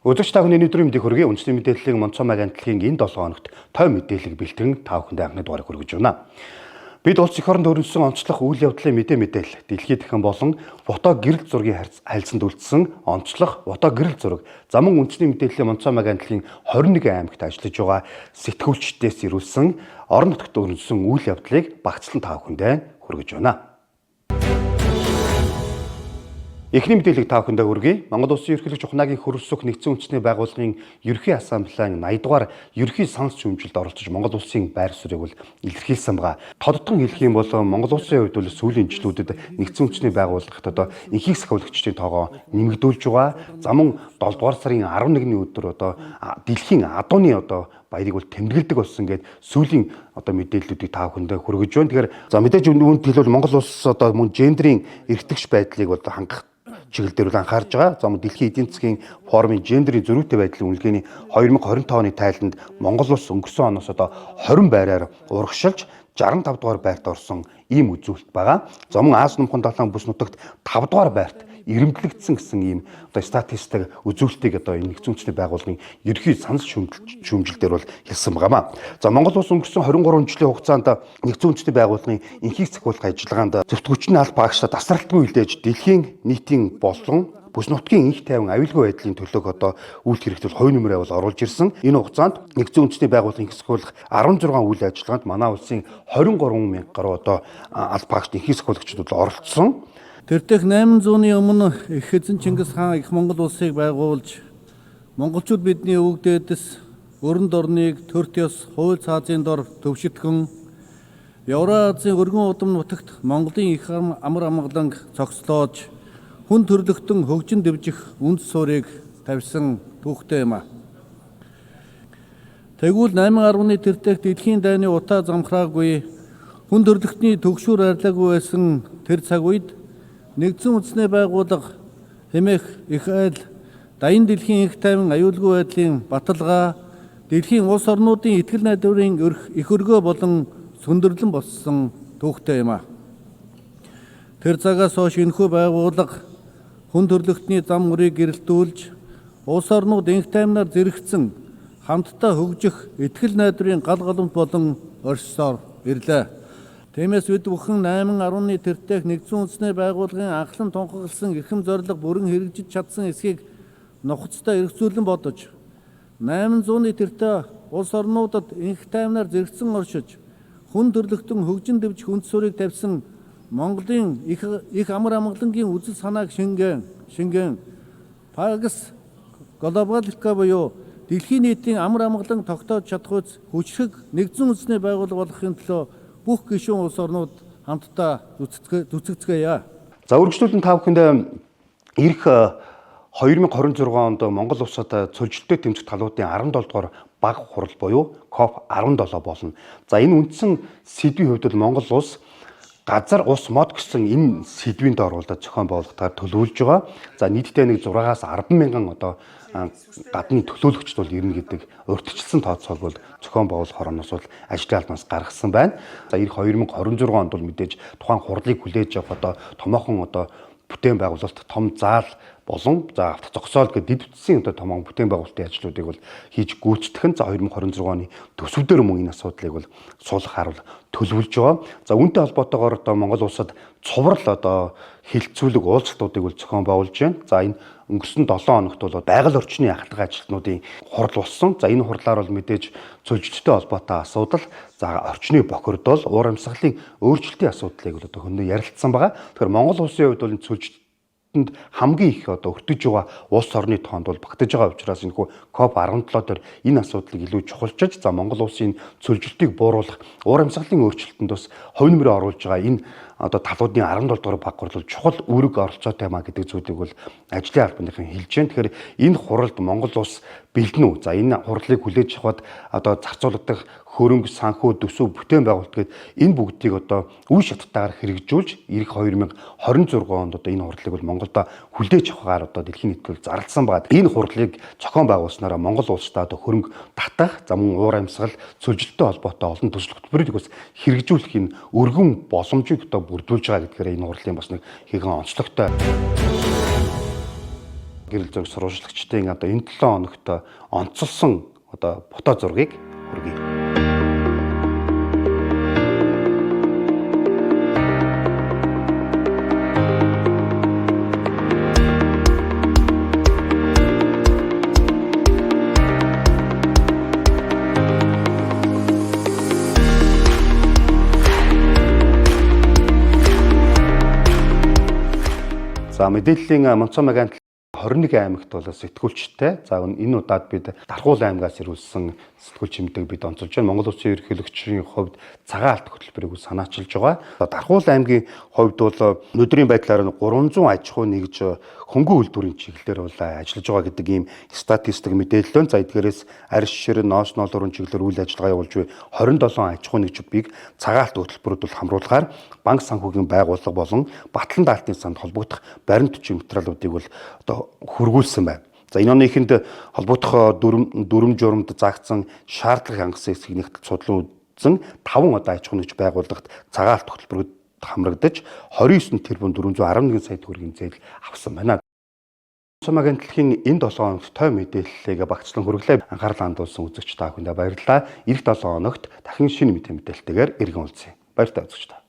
Үзэгч та бүхний өдрийн мэндийг хүргэе. Үндэсний мэдээллийн Монцоо маг агентлагийн энэ 7 хоногт той мэдээллийг бэлтгэн та бүхэндээ анхны дугаарыг хүргэж байна. Бид улс эх оронд өрнөсөн онцлог үйл явдлын мэдээ мэдээлэл, дэлхийд дахин болон фото гэрэл зургийн харилцаанд үлдсэн онцлог фото гэрэл зураг, за мөн үндэсний мэдээллийн Монцоо маг агентлагийн 21 аймагт ажиллаж байгаа сэтгүүлчдээс ирүүлсэн орон нутагт өрнөсөн үйл явдлыг багцлан та бүхэндээ хүргэж байна. Эхний мэдээллийг та бүхэндээ хүргэе. Монгол Улсын ерөнхийлөгч Ухнаагийн хөрөлсөх нэгдсэн үндэсний байгууллагын Ерөнхий Ассамблеийн 80 дугаар ерөнхий санал шүүмжилд оролцож Монгол Улсын байр суурийг бол илэрхийлсэн байгаа. Тодотгон хэлэх юм бол Монгол Улсын хувьд бол сүүлийн жилүүдэд нэгдсэн үндэсний байгууллагт одоо энхийг сахиулагчдын тоогоо нэмэгдүүлж байгаа. За мөн 7 дугаар сарын 11-ний өдөр одоо дэлхийн адууны одоо баярыг бол тэмдэглэдэг болсон гээд сүүлийн одоо мэдээллүүдийг та бүхэндээ хүргэж байна. Тэгэхээр за мэдээж үүнд хэлбэл Монгол улс одоо мөн гендрийн эрхтгч байдлыг одоо хангах чиглэл дээр бол анхаарж байгаа. За мөн дэлхийн эдийн засгийн форумын гендрийн зөрүүтэй байдлын үнэлгээний 2025 оны тайланд Монгол улс өнгөрсөн оноос одоо 20 байраар урагшилж 65 дугаар байрт орсон ийм үзүүлэлт байгаа. За мөн Ази номхон далайн бүс нутагт 5 дугаар байрт эрэмблэгдсэн гэсэн ийм одоо статистик үзүүлэлтийг одоо энэ нэгдсэн үндэсний байгууллагын ерөнхий санал шүүмжил дээр бол хэлсэн байгаамаа. За Монгол улс өнгөрсөн 23 жилийн хугацаанд нэгдсэн үндэсний байгууллагын энхийг сахиулах ажиллагаанд зөвтгөгчний алба багшдаа тасралтгүй хүлээж дэлхийн нийтийн болон бүс нутгийн энх тайван аюулгүй байдлын төлөөх одоо үйлдэл хэрэгтэл хувь нэмрээ бол оруулж ирсэн. Энэ хугацаанд нэгдсэн үндэсний байгууллагын энх сахиулах 16 үйл ажиллагаанд манай улсын 23 мянга гаруй одоо алба багш энхийг сахиулагчид бол оролцсон. Тэртех 800-ны өмнө их эзэн Чингис хаан их Монгол улсыг байгуулж, монголчууд бидний өвөг дээдэс өрөнд орныг төрт ёс хууль цаазын дор төвшитгэн Евразийн өргөн удам нутагт Монголын их амар амгаланг цогцлоож, хүн төрлөختөн хөгжин дэвжих үндэс суурийг тавьсан түүхтэй юм а. Тэгвэл 8.1 тэртех дэлхийн дайны утаа замхраагүй, хүн төрлөختний төгшүүр арилаагүй байсан тэр цаг үед нэгдсэн үндэсний байгууллага хэмээх их айл даян дэлхийн энх тайван аюулгүй байдлын баталгаа, дэлхийн улс орнуудын итгэл найдварын өрх их өргөө болон сүндэрлэн болсон түүхтэй юм а. Тэр цагаас хойш энэхүү байгууллага хүн төрлөختний зам мөрийг гэрэлтүүлж, улс орнууд энх тайвнаар зэрэгцэн хамтдаа хөгжих итгэл найдварын гал голомт болон оршсоор ирлээ. Тиймээс бид бүхэн 8.1 тэртех нэгдсэн үндэсний байгууллагын анхлан тунхагласан эрхэм зорилго бүрэн хэрэгжиж чадсан эсхийг нухацтай эргцүүлэн бодож, 800-ны тэртээ улс орнуудад энх тайвнаар зэрэгцэн оршиж, хүн төрлөختөн хөгжин дэвжих үндэс суурийг тавьсан Монголын их амар амгалангийн үзэл санааг шингэн Pax Globalica буюу дэлхийн нийтийн амар амгалан тогтоож чадах хүчрэг нэгдсэн үндэсний байгууллага болохын төлөө бүх гишүүн улс орнууд хамтдаа зүтгэцгээе. За үргэлжлүүлэн та бүхэндээ ирэх 2026 онд Монгол улсад цөлжилттэй тэмцэх талуудын 17 дугаар баг хурал буюу COP17 болно. За энэ үндсэн сэдвийн хувьд бол Монгол улс газар ус мод гэсэн энэ сэдвийн доор бол зохион байгуулалтаар төлөвлөж байгаа. За нийтдээ нэг 6-аас 10 мянган одоо гадны төлөөлөгчд бол ирнэ гэдэг урьдчилсан тооцоог бол зохион байгуулах хорооноос бол ажлын албанаас гаргасан байна. За ирэх 2026 онд бол мэдээж тухайн хурлыг хүлээж авах одоо томоохон одоо бүтээн байгуулалт том заал болон за автозогсоол гэдэг дэд бүтцийн одоо томоохон бүтээн байгуулалтын ажлуудыг бол хийж гүйцэтгэх нь за 2026 оны төсөв дээр мөн энэ асуудлыг бол суулгахаар бол төлөвлөж байгаа. За үүнтэй холбоотойгоор одоо Монгол улсад цуврал одоо хилцүүлэг уулзалтуудыг бол зохион байгуулж байна. За энэ өнгөрсөн 7 хоногт бол байгаль орчны ахлах ажилтнуудын хурал болсон. За энэ хурлаар бол мэдээж цөлжилттэй холбоотой асуудал, за орчны бохирдол, уур амьсгалын өөрчлөлтийн асуудлыг бол одоо хөнөө ярилцсан байгаа. Тэгэхээр Монгол улсын хувьд бол энэ цөлжилтэнд хамгийн их одоо өртөж байгаа улс орны тоонд бол багтаж байгаа учраас энэхүү COP17 дээр энэ асуудлыг илүү чухалчилж, за Монгол улсын цөлжилтийг бууруулах, уур амьсгалын өөрчлөлтөнд бас хувь нэмрээ оруулж байгаа энэ одоо талуудын 17 дугаар баг хурал чухал үүрэг оролцоотой юм а гэдэг зүйлийг бол ажлын албаныхан хэлж байна. Тэгэхээр энэ хуралд Монгол улс бэлдэнэ үү? За энэ хурлыг хүлээж авахад одоо зарцуулагдах хөрөнгө, санхүү, төсөв, бүтээн байгуулалт гээд энэ бүгдийг одоо үе шаттайгаар хэрэгжүүлж ирэх 2026 онд одоо энэ хурлыг бол Монголд хүлээж авахаар одоо дэлхийн нийт бол зарласан байгаа. Энэ хурлыг зохион байгуулснараа Монгол улсдаа одоо хөрөнгө татах, за мөн уур амьсгал, цөлжилттэй холбоотой олон төсөл хөтөлбөрийг бас хэрэгжүүлэх энэ өргөн боломжийг одоо бүрдүүлж байгаа гэдгээр энэ хурлын бас нэг хийгэн онцлогтой. Гэрэл зураг сурвалжлагчдын одоо энэ 7 хоногт онцолсон одоо фото зургийг хүргэе. За мэдээллийн Монцом агент 21 аймагт бол сэтгүүлчтэй. За энэ удаад бид Дархуул аймгаас ирүүлсэн сэтгүүлч эмдэг бид онцолж байна. Монгол Улсын ерөнхийлөгчийн хувьд цагаан алт хөтөлбөрийг санаачилж байгаа. Дархуул аймгийн хувьд бол өнөөдрийн байдлаар 300 аж ахуй нэгж хөнгөн үйлдвэрийн чиглэлээр бол ажиллаж байгаа гэдэг ийм статистик мэдээлэл байна. За эдгээрээс арьс ширэн, ноос ноолуурын чиглэлээр үйл ажиллагаа явуулж буй 27 аж ахуй нэгж бийг цагаан алт хөтөлбөрүүд бол хамруулахаар банк санхүүгийн байгууллага болон батлан даалтын санд холбогдох баримт бичиг материалуудыг бол одоо хөргүүлсэн байна. За энэ оны эхэнд холбогдох дүрм журмд заагдсан шаардлага хангасан хэсгийг нэгтэл судлан үзсэн 5 одоо аж ахуйн нэгж байгууллагт цагаан алт хөтөлбөрөд хамрагдаж 29 тэрбум 411 сая төгрөгийн зээл авсан байна. Сумагийн дэлхийн энэ 7 хоногт той мэдээллийг багцлан хүргэлээ. Анхаарлаа хандуулсан үзэгч та бүхэндээ баярлалаа. Ирэх 7 хоногт дахин шинэ мэдээлэлтэйгээр иргэн уулзъя. Баяртай үзэгч та.